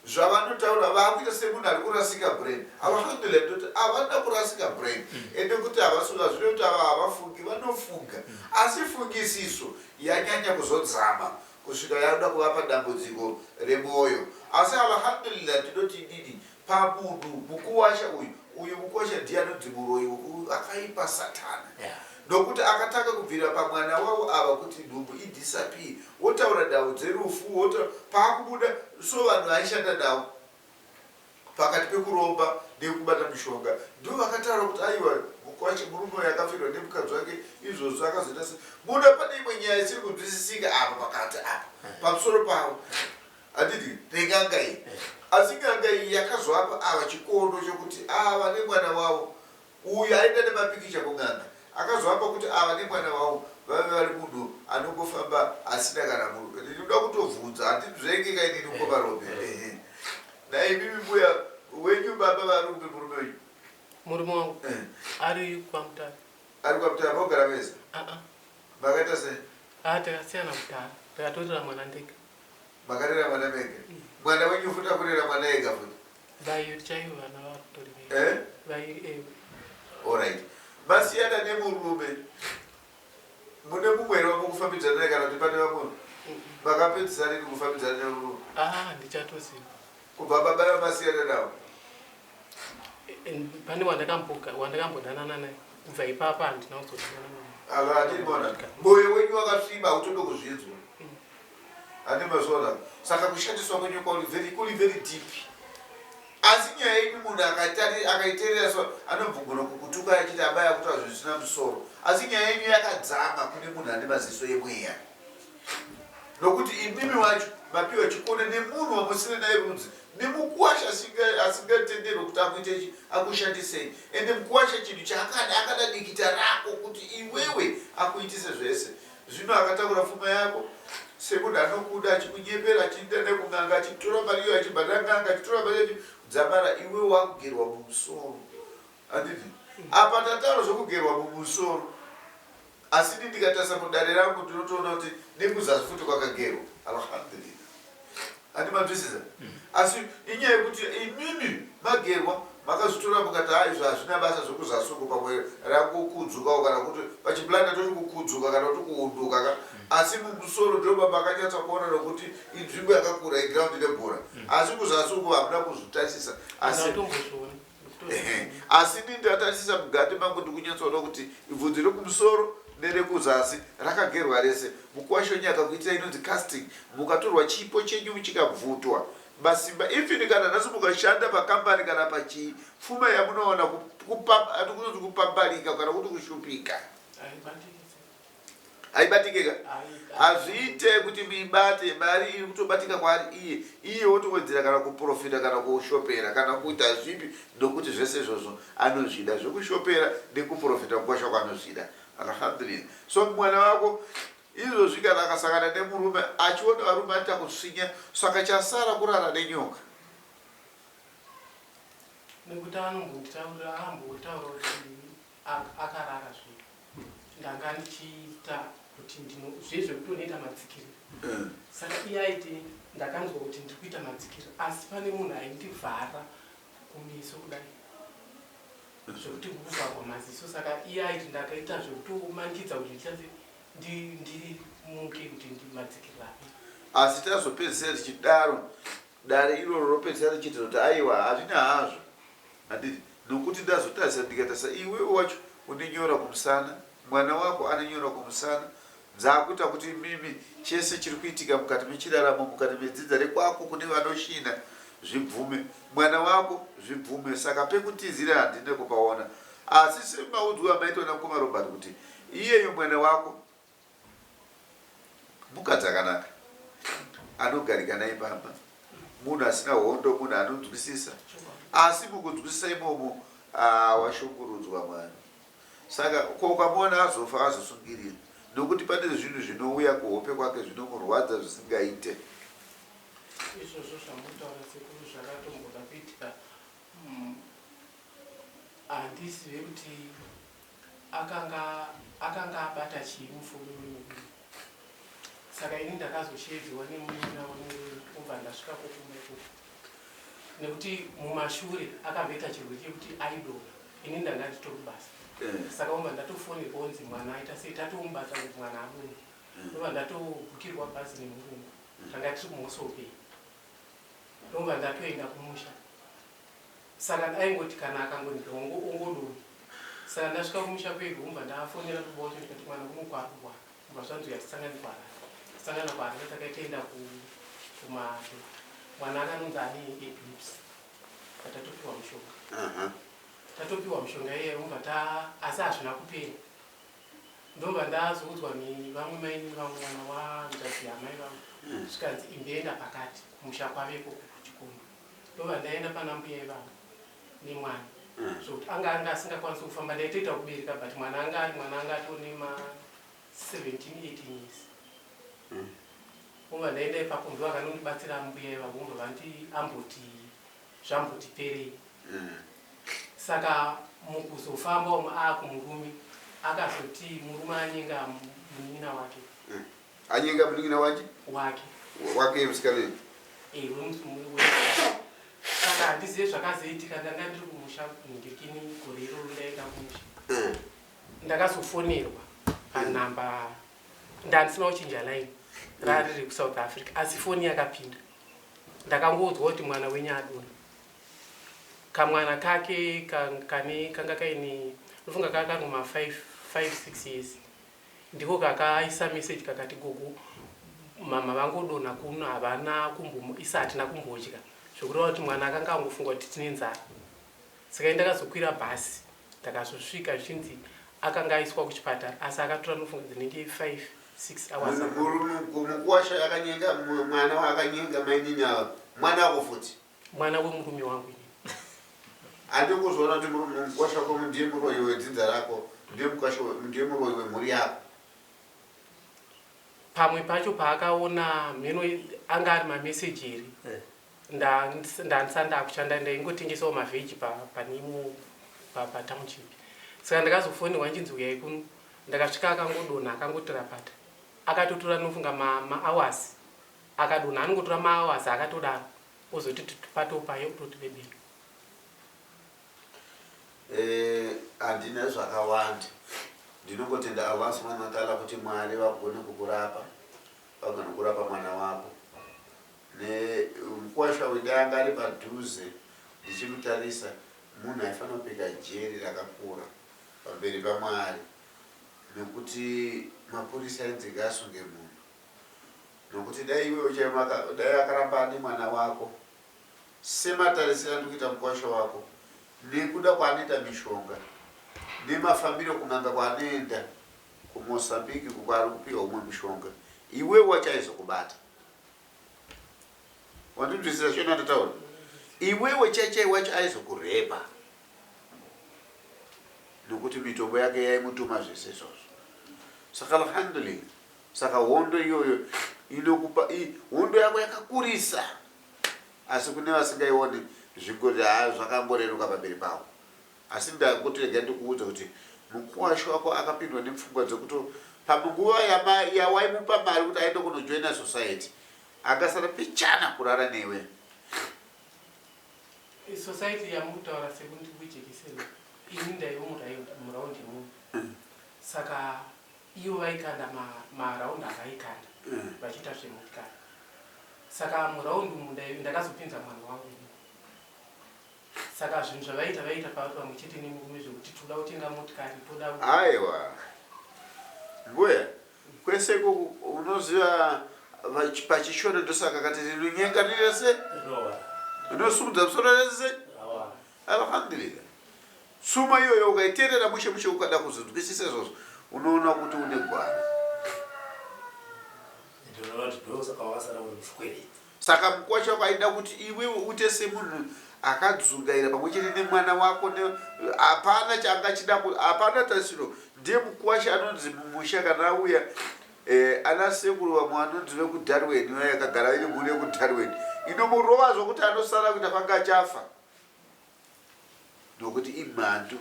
zvavanotaura vakuita semunhu ari kurasika brain alhamdulillah ndoti havana kurasika brain ende kuti havasuka zvino kuti ava havafungi vanofunga asi fungisiso yanyanya kuzodzama kusvika yakuda kuvapa dambudziko remwoyo asi alhamdulillah tinoti inini pamunhu mukuwasha uyu uyu mukuwasha ndiye anonzi muroyi akaipa satana nokuti akatanga kubvira pamwana wavo ava kuti nhumbu idisappear wotaura nhau dzerufu wota paakubuda so vanhu vaishanda navo pakati pekuromba nekubata mishonga ndo vakataura kuti aiwa mukwasha murume uyu akafirwa nemukadzi wake izvozvo akazoita se muda pane imwe nyaya isiri kunzwisisika apa pakati apa pamusoro pavo handiti nen'anga iyi asi n'anga iyi yakazoapa ava chikondo chokuti ava nemwana wavo uyu aenda nemapikicha kun'anga akazoapa kuti ava nemwana wavo vave vari munhu anongofamba asina kana murume ndinoda kutobvunza handizvengeka inini mukoma Robe ehe naimimi mbuya wenyu baba varume murume wenyu Murume wangu ari kwaMutare. Ari kwaMutare mogara mese? Aa. Makaita sei? A takasiyana kudhara ndakatorera mwana ndega. Makarera mwana mega? Mwana wenyu futi akurera mwana ega futi? Vairi chaivo vana vari kutori vega. Eh? Vairi ewe. Alright. Masiyana nemurume mune mumwe here wamukufambidzana naye kana kuti pane vamwe? Makapedzisa rini kufambidzana nemurume? Ah, ndichatoziva. Kubva baba vamasiyana navo? Pane wandakamboga wandakambodanana naye kubva ipapa handina kuzodanana naye. Ava handimona. Moyo wenyu wakasviba hautode kuzvinzwa. Handimazviona. Saka kushandiswa kwenyu kuri very kuri very deep. Asi nyaya yenyu munhu akaiteerera so anobvugona kukutuka achiti amai akutaura zvinhu zvisina musoro. Asi nyaya yenyu yakadzama kune munhu ane maziso emweya. Nokuti imimi wacho Mapiwa chikone nemunhu wamusina naye rudzi nemukuwasha asingatenderwe kuti akuite akushandisei. Ende mukuwasha chinhu chaakada akada dikita rako kuti iwewe akuitise zvese. Zvino akatakura pfuma yako semunhu anokuda achikunyepera achienda nekun'anga achitora mari iyo achibhadhara n'anga achitora mari iyo dzamara iwe wakugerwa mumusoro. Handiti apa tataura zvekugerwa mumusoro asi ini ndikatarisa mudare rangu ndinotoona kuti nekuzasi futi kwakagerwa. Alhamdulillah. Handi manzwisisa? Asi inyaya yekuti imimi magerwa makazvitora mukati ha izvo hazvina basa zvekuzasi uko pamwe rakukudzukawo kana kuti pachiplana toti kukudzuka kana kuti kuunduka ka asi mumusoro ndo pamakanyatsa kuona nokuti inzvimbo yakakura iground nebhora asi kuzasi uko hamuna kuzvitarisisa asi Asi ini ndatarisisa mugati mangu ndikunyatsoona kuti ibvudzi rekumusoro nerekuzasi rakagerwa rese. Mukuwasha wenyu akakuitirai inonzi casting mukatorwa chipo chenyu chikabvutwa masimba even kana nhasi mukashanda pakambani kana pachii pfuma yamunowana kunonzi kupambalika kana kuti kushupika. Haibatike ka? Hazviite kuti muibate mari iri kutobatika kwaari iye iye wotowedzera kana kuprofita kana kushopera kana kuita zvipi nokuti zvese izvozvo anozvida zvekushopera nekuprofita kukwasha kwanozvida. Alhamdulillah. So mwana wako izvozvi kana akasangana nemurume achiona varume anoita kusvinya saka chasara kurara nenyoka. Nekuti anombonditaurira ambotaura kuti akarara zve ndanga ndichiita kuti ndino zve zvekuti unoita madzikirira eh. Saka iye aiti ndakanzwa kuti ndiri kuita madzikirira asi pane munhu aindivhara kumeso kudai zvekuti kuvharwa maziso saka iye aiti ndakaita zvekutomanikidza kuti ndichase ndimuke kuti ndimadzikirira ape. Asi tazopedzisira tichidaro dare iroro ropedzisira richiita kuti aiwa hazvina hazvo Handiti nokuti ndazotarisa ndikatarisa iwewe wacho une nyora kumusana, mwana wako ane nyora kumusana, dzakuita kuti imimi chese chiri kuitika mukati mechiraramo, mukati medzinza rekwako kune vanoshina zvibvume, mwana wako zvibvume, saka pekutizira handina kupaona. Asi semaudzwo amaitwa namukoma Robert kuti iyeyo mwana wako Mukadzi akanaka anogarika naye pamba, munhu asina hondo, munhu anonzwisisa. Asi mukunzwisisa imomo ah, washungurudzwa mwana. Saka ko ukamuona azofa azosungirira nokuti pane zvinhu zvinouya kuhope kwake zvinomurwadza zvisingaite. Izvozvo zvamutaura sekuru zvakatomboda kuitika handizive kuti Akanga akanga abata chii mufume wemurume. Saka ini ndakazosheedzwa nemunin'ina wemurume obva ndasvika kokumba ikoko. Nekuti mumashure akamboita chirwere chekuti aidonha. Ini ndanga nditori kubasa. Eh. Saka obva ndatofonerwa onzi mwana aita sei tatomubata kuti mwana adonha. Eh. Ndobva ndatobhukirwa bhazi nemurungu. Tanga tiri kuMossel Bay. Ndobva ndatoenda kumusha. Saka aingoti kana akangonzi ongodonha. Saka ndasvika kumusha kwedu ndobva ndafonera baba wacho ndikati mwana kuno kwaari kurwara. Ndobva zvanzi uya tisangane kuHarare. Tasangana kuHarare takaenda kumadokta. Mwana akanonzi ane epilepsy. Tatopiwa mushonga. Tatopiwa mushonga iye ndobva ta asi hazvina kupera. Ndobva ndazoudzwa nevamwe mainini vangu mwana wahanzvadzi yamai vangu. Zvikanzi imboenda pakati kumusha kwave ikoko kuchikondo. Ndobva ndaenda pana mbuya ivavo nemwana zvokuti anga anga asingakwanisi kufamba ndaitoita kubereka but mwana anga ari mwana anga atone ma 17 18 years obva ndaenda ipapo ndo akanondibatsira mbuya ivavo obva vandi amboti zvamboti perei saka mukuzofamba umu akumurume akazoti murume anyenga munin'ina wake. Anyenga munin'ina wake? Wake. Wake musikana uyu? Eh, wemusikana. Saka handizive zvakazoitika ndanga ndiri kumusha nhingirikini gore iroro ndaenda kumusha. Eh. Ndakazofonerwa panhamba ndandisina kuchinja line rari riri kuSouth Africa asi foni yakapinda. Ndakangoudzwa kuti mwana wenyu adona. Kamwana kake kane kanga kaine ndofunga kanga kari kuma 5 5 6 years. Ndiko kakaisa message kakati gogo mama vangodonha kuno havana kumbo isa hatina kumbodya zvekureva kuti mwana akanga angofunga kuti tine nzara. Saka ini ndakazokwira bus ndakazosvika zvichinzi akanga aiswa kuchipatara asi akatora ndofunga dzinenge 5 6 hours. Mukuwasha yakanyenga mwana waakanyenga mainini ava, mwana wako futi? Mwana wemurume wangu inini. Handi kuzoona kuti mukuwasha wako ndiye muroyi wedzinza rako, ndiye mukuwasha, ndiye muroyi wemhuri yako. Pamwe pacho paakaona mheno anga ari mameseji here. Ndandisati ndakushanda, ndaingotengesawo mavheji panimo patownship. Saka ndakazofonirwa nchinzi uyai kuno. Ndakasvika akangodonha, akangoti rapata, akatotora nofunga mahours akadonha, anongotora mahours akatodaro, ozoti patopaye utoti bebeni. Handina zvakawanda, ndinongotenda Allah subhanahu wa taala kuti Mwari vagone kukurapa, vagone kurapa mwana wako. Nemukwasha wedu anga ari padhuze, ndichimutarisa, munhu aifanira kupika jeri rakakura pamberi paMwari, nekuti mapurisa ainzi ngaasunge munhu, nokuti dai iwe dai akaramba ane mwana wako sematarisiro andiri kuita mukwasha wako, nekuda kwaanoita mishonga nemafambiro kun'anga kwaanoenda kuMozambique kwaari kupiwa umwe mushonga, iwe wachaizokubata. Wandinzwisisa shona ndataura? Iwewe chaichai wacho aizokurepa, nokuti mitombo yake yaimutuma zvese izvozvo. Saka alhamdulillah, saka hondo iyoyo inokupa hondo yako yakakurisa, asi kune vasingaioni zvingori ha zvakangoreruka pamberi pavo. Asi ndakuti rega ndikuudza kuti mukuwasha wako akapindwa nepfungwa dzekuti pamunguva yawaimupa mari kuti aende kunojoina society, akasara pichana kurara newe. Society yamukutaura, sekuti kujekesera, ini ndaive muraundi imomo. Saka ivo vaikanda maraundi avaikanda vachiita zvemotikari. Saka muraundi umu ndakazopinza mwana wangu inini. Saka zvinhu zvavaita, vaita pamwe chete nemurume, zvekuti toda kutenga motikari, toda Aiwa mbuya, kwese ikoko unoziva pachishona ndosaka kati rinonyenga rirese rinosumudza musoro rese. Alhamdulillah, tsuma iyoyo ukaiteerera mushe mushe, ukada kuzonzwisisa izvozvo, unoona kuti une gwara. Ndinoona kuti ndosaka wakasara uri muchikwereti. Saka mukwasha wako aida kuti iwewe uite semunhu akadzungaira pamwe chete nemwana wako. Hapana chaangachida, hapana tarisiro. Ndiye mukwasha anonzi mumusha kana auya, ana sekuru vamwe vanonzi vekuDarwen, vaya yakagara iri mhuri yekuDarwen inomurova zvokuti anosara kuita panga achafa, nokuti imhandu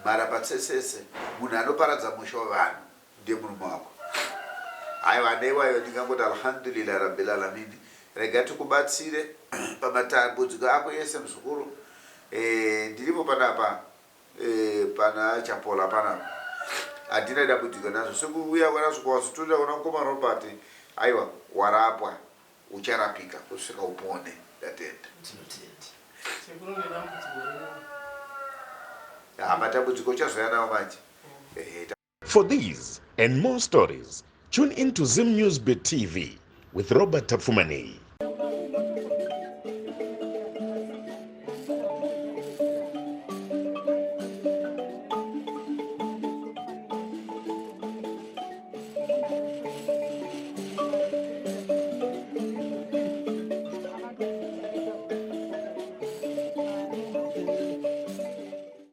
mharapatsesese, munhu anoparadza musha wevanhu ndiye murume wako. Aiwa, neiwayo ndingangoti alhamdulillah rabbil alamin. Rega tikubatsire pamatambudziko ako ese, muzukuru. Ndiripo panapa, pana Chapola panapa, handina dambudziko nazvo. Sekuuya kwanasvika wazotorera kuna mukoma Robert, aiwa, warapwa, ucharapika kusvika upone. Ndatenda. Tinotenda. Sekuru, nedambudziko renyu. Ha, matambudziko uchazoya nawo manje. Ehe. For these and more stories, tune in to Zim News Bit TV with Robert Tafumani.